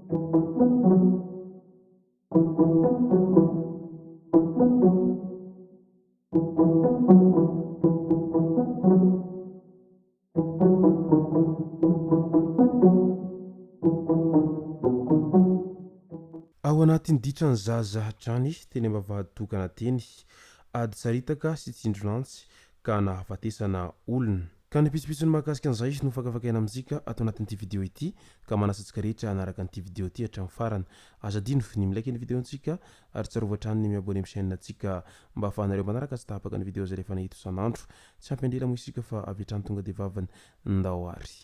Ao anatin'ny ditran'ny zaza hatrany teny ambavahady tokana teny, ady saritaka sy tsindron'antsy ka nahafatesana olona. Ka ny pitsopitsony mahakasika an'izay no fakafakaina amintsika ato anatin'ity video ity ka manasa antsika rehetra hanaraka an'ity video ity hatramin'ny farany. Aza adino ny mi-like ny video-ntsika ary tsarovy hatrany ny mi-abonner amin'ny chaîne-ntsika mba ahafahanareo manaraka tsy tapaka ny video izay alefanay eto isan'andro. Tsy ampy andrela moa isika fa avy hatrany tonga dia vavany Ndao ary.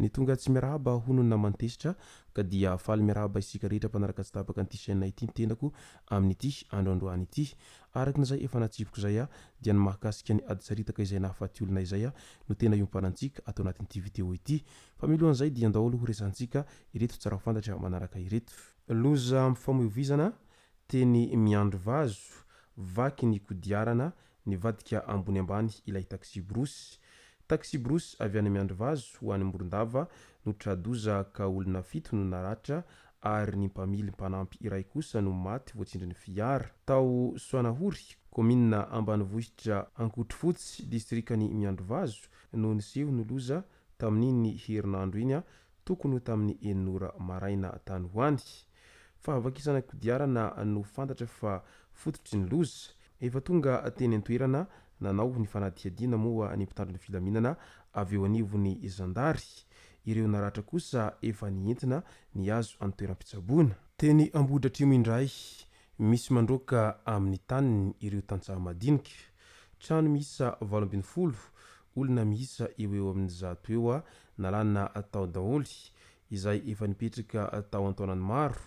Ny tonga tsy miarahaba hono ny naman'i Tezitra ka dia faly miarahaba isika rehetra mpanaraka tsy tapaka an'ity chaîne ity ny tenako amin'ity andro androany ity. Araka ny izay efa natsipiko izay dia ny mahakasika ny ady saritaka izay nahafaty olona izay no tena iompanantsika ato anatin'ity vidéo ity. Fa milohan'izay dia ndao aloha ho resahantsika ireto tsara ho fantatra manaraka ireto. Lozam-pifamoivoizana teny Miandrivazo, vaky ny kodiarana, nivadika ambony ambany ilay taksiborosy. Taksiborosy avy any Miandrivazo ho any Morondava no tra-doza ka olona fito no naratra ary ny mpamily mpanampy iray kosa no maty voatsindrin'ny fiara. Tao Soanahory, kaominina ambanivohitra Ankotrofotsy, distrikan'i Miandrivazo no niseho ny loza tamin'iny herinandro iny tokony ho tamin'ny enina ora maraina tany ho any. Fahavakisana kodiarana no fantatra fa fototry ny loza. Efa tonga teny an-toerana nanao ny fanadihadiana moa ny mpitandro ny filaminana avy eo anivon'ny zandary. Ireo naratra kosa efa nientina nihazo any toeram-pitsaboana. Teny Ambohidratrimo indray, misy mandroaka amin'ny taniny ireo tantsaha madinika. Trano miisa 18, olona miisa eo ho eo amin'ny 100 eo nalana tao daholo, izay efa nipetraka tao an-taonany maro.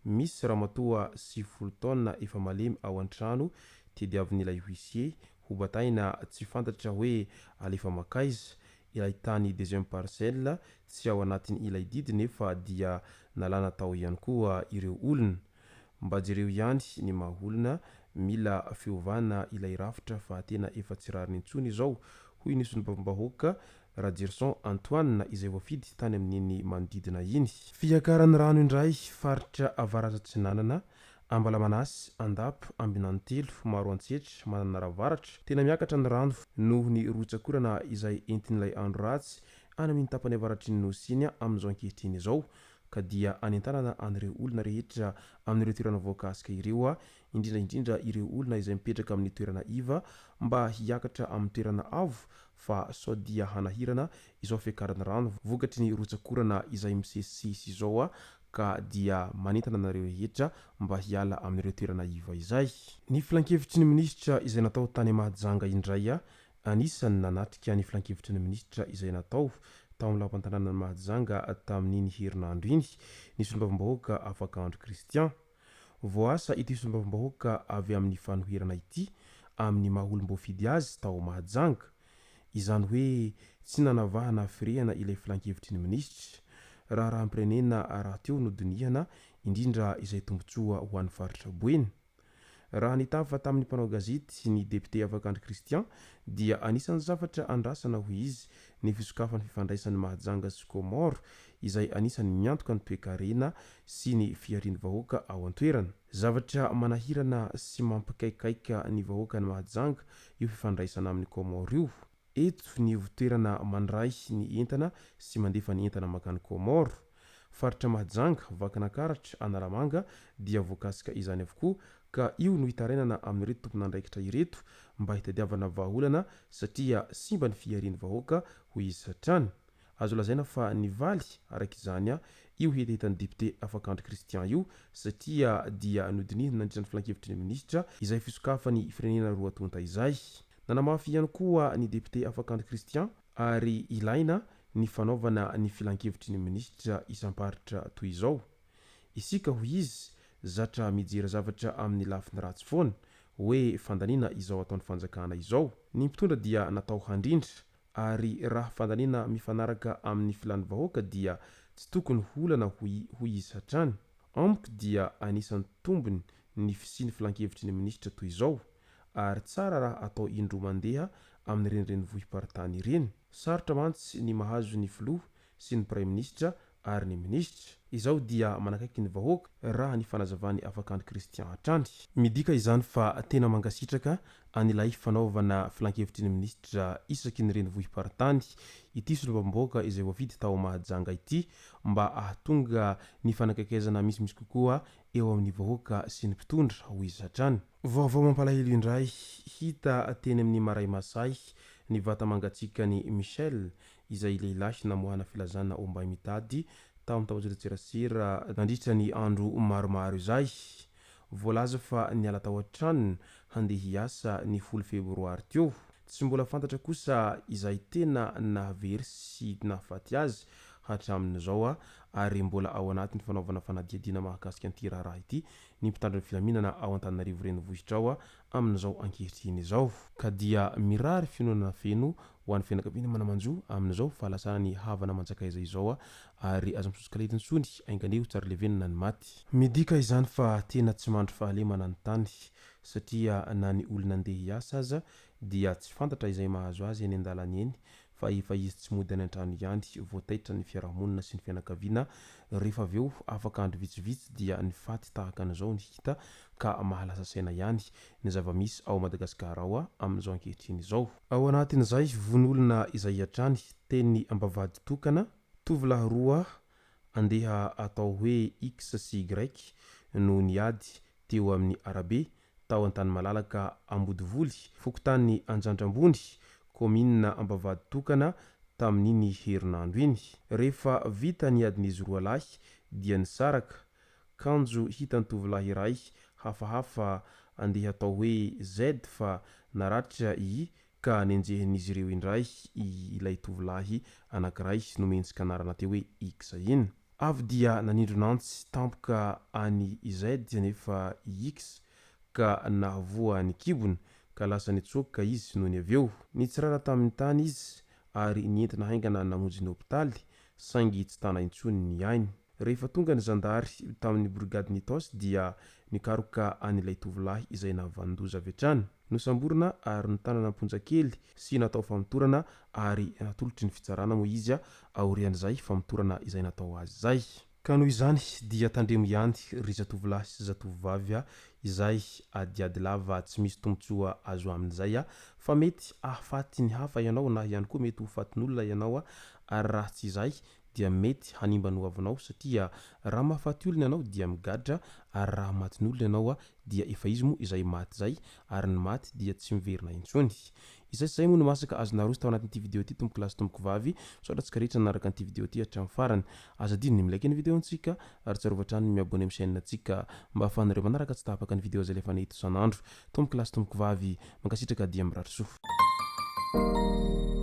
Misy ramatoa 90 taona efa malemy ao an-trano tediavin'ilay huissier hobataina tsy fantatra hoe alefa makaiza, ilay tany deuxième parcelle tsy ao anatin ilay didy nefa dia nalana tao ihany koa ireo olona. Mba jereo ihany ny maha olona, mila fiovana ilay rafitra fa tena efa tsy rariny intsony izao, hoy ny solombavambahoaka Rajerison Antoine izay voafidy tany amin'iny manodidina iny. Fiakaran'ny rano indray, faritra Avaratra Atsinanana, Ambalamanasy, Andapa, Ambinanitelo, Maroantsetra, Mananara Avaratra. Tena miakatra ny rano noho ny rotsak'orana izay entin'ilay andro ratsy any amin'iny tapany avaratry ny Nosy iny amin'izao ankehitriny izao ka dia anentanana an'ireo olona rehetra amin'ireo toerana voakasika ireo indrindra indrindra ireo olona izay mipetraka amin'ny toerana iva mba hiakatra amin'ny toerana avo fa sao dia hanahirana izao fiakaran'ny rano vokatry ny rotsak'orana izay misesisesy izao ka dia manentana anareo rehetra mba hiala amin'ireo toerana iva izay. Ny filankevitry ny minisitra izay natao tany Mahajanga indray Anisan'ny nanatrika ny filankevitry ny minisitra izay natao tao amin'ny lapan-tanànan'i Mahajanga tamin'iny herinandro iny ny solombavambahoaka Afakandro Christian. Voaasa ity solombavambahoaka avy amin'ny fanoherana ity amin'ny maha olom-boafidy azy tao Mahajanga. Izany hoe tsy nanavahana firehana ilay filankevitry ny minisitra. Raharaham-pirenena rahateo no dinihana, indrindra izay tombontsoa ho an'ny faritra Boeny. Raha nitafa tamin'ny mpanao gazety ny depiote Afakandry Christian dia anisan'ny zavatra andrasana hoy izy ny fisokafan'ny fifandraisan'i Mahajanga sy Comores izay anisan'ny miantoka ny toekarena sy ny fiharian'ny vahoaka ao an-toerana. Zavatra manahirana sy mampikaikaika ny vahoakan'i Mahajanga io fifandraisana amin'i Comores io. Eto ny ivontoerana mandray ny entana sy mandefa ny entana mankany Comores. Faritra Mahajanga, Vakinankaratra, Analamanga dia voakasika izany avokoa ka io no itarainana amin'ireto tompon'andraikitra ireto mba hitadiavana vahaolana satria simba ny fiharian'ny vahoaka hoy izy hatrany. Azo lazaina fa nivaly, araka izany, io hetahetan'ny depiote Afakandry Christian io satria dia nodinihina nandritra ny filankevitry ny minisitra izay fisokafan'ny firenena roa tonta izay. Nanamafy ihany koa ny depiote Afakandry Christian ary ilaina ny fanaovana ny filankevitry ny minisitra isam-paritra toy izao. Isika, hoy izy, zatra mijery zavatra amin'ny lafiny ratsy foana, hoe fandaniana izao ataon'ny fanjakana izao. Ny mpitondra dia natao handrindra, ary raha fandaniana mifanaraka amin'ny filan'ny vahoaka dia tsy tokony ho olana, hoy izy hatrany. Amiko dia anisan'ny tombony. ny fisian'ny filankevitry ny minisitra toy izao ary tsara raha atao indroa mandeha amin'ireny renivohi-paritany ireny. Sarotra mantsy ny mahazo ny filoha sy ny praiminisitra ary ny minisitra. Izao dia manakaiky ny vahoaka, raha ny fanazavan'i Afakandry Christian hatrany. Midika izany fa tena mankasitraka an'ilay fanaovana filankevitry ny minisitra isaky ny renivohi-paritany ity solombavambahoaka izay voafidy tao Mahajanga ity mba hahatonga ny fanakaikezana misimisy kokoa eo amin'ny vahoaka sy ny mpitondra, hoy izy hatrany. Vaovao mampalahelo indray, hita teny amin'ny Marais Masay ny vata-mangatsiakan'i Michel, izay lehilahy namoahana filazana ombay mitady tao amin'ny tambajotran-tserasera nandritra ny andro maromaro izay. Voalaza fa niala tao an-tranony handeha hiasa ny folo febroary teo. Tsy mbola fantatra kosa izay tena nahavery sy nahafaty azy hatramin'izao ary mbola ao anatin'ny fanaovana fanadihadiana mahakasika an'ity raharaha ity ny mpitandro ny filaminana ao Antananarivo renivohitra ao amin'izao ankehitriny izao. Ka dia mirary fiononana feno ho an'ny fianakaviana mana-manjo amin'izao fahalasanan'ny havana aman-tsakaiza izao ary aza misosoka lety intsony, ainganeo ho tsara levenana ny maty. Midika izany fa tena tsy mandry fahalemana ny tany satria na ny olona andeha hiasa aza dia tsy fantatra izay mahazo azy eny an-dalana eny fa efa izy tsy mody any an-trano ihany vao taitra ny fiarahamonina sy ny fianakaviana rehefa avy eo afaka andro vitsivitsy dia ny faty tahaka an'izao ny hita ka mahalasa saina ihany ny zava-misy ao Madagasikara ao amin'izao ankehitriny izao. Ao anatin'izay vono olona izay hatrany teny Ambavahady tokana, tovolahy roa andeha atao hoe X sy Y no niady teo amin'ny arabe tao Antanimalalaka Ambodivoly, fokontany Anjandrambony, kaominina Ambavahaditokana, tamin'iny herinandro iny. Rehefa vita ny adin'izy roa lahy dia nisaraka, kanjo hitan'ny tovolahy iray hafahafa andeha atao hoe Z fa naratra i ka nenjehin'izy ireo indray ilay tovolahy anankiray nomentsika anarana teo hoe X iny. Avy dia nanindrona antsy tampoka an'i Z anefa i X ka nahavoa ny kibony ka lasa nitsoaka izy nony avy eo. Nitsirara tamin'ny tany izy ary nentina haingana namonjy ny hopitaly saingy tsy tana intsony ny ainy. Rehefa tonga ny zandary tamin'ny borigadin'Itaosy dia nikaroka an'ilay tovolahy izay nahavanon-doza avy hatrany. Nosamborina ary notanana am-ponja kely sy natao famotorana ary natolotry ny fitsarana moa izy aorian'izay famotorana izay natao azy izay. Ka noho izany dia tandremo ihany ry zatovolahy sy zatovovavy izay adiady lava tsy misy tombotsoa azo amin'izay fa mety ahafaty ny hafa ianao na ihany koa mety ho fatin'olona ianao ary raha tsy izay dia mety hanimba ny hoavinao satria raha mahafaty olona ianao dia migadra ary raha matin'olona ianao dia efa izy moa izay maty izay ary ny maty dia tsy miverina intsony. Izay sy izay moa no masaka azo naroso tao anatin'ity video ity tompoko lahy sy tompoko vavy, misaotra antsika rehetra nanaraka an'ity video ity hatramin'ny farany. Aza adino ny mi-like ny video ntsika ary tsarovy hatrany ny mi-abonner amin'ny chaîne ntsika mba ahafahanareo manaraka tsy tapaka ny video izay alefanay eto isan'andro. Tompoko lahy sy tompoko vavy, mankasitraka dia mirary soa.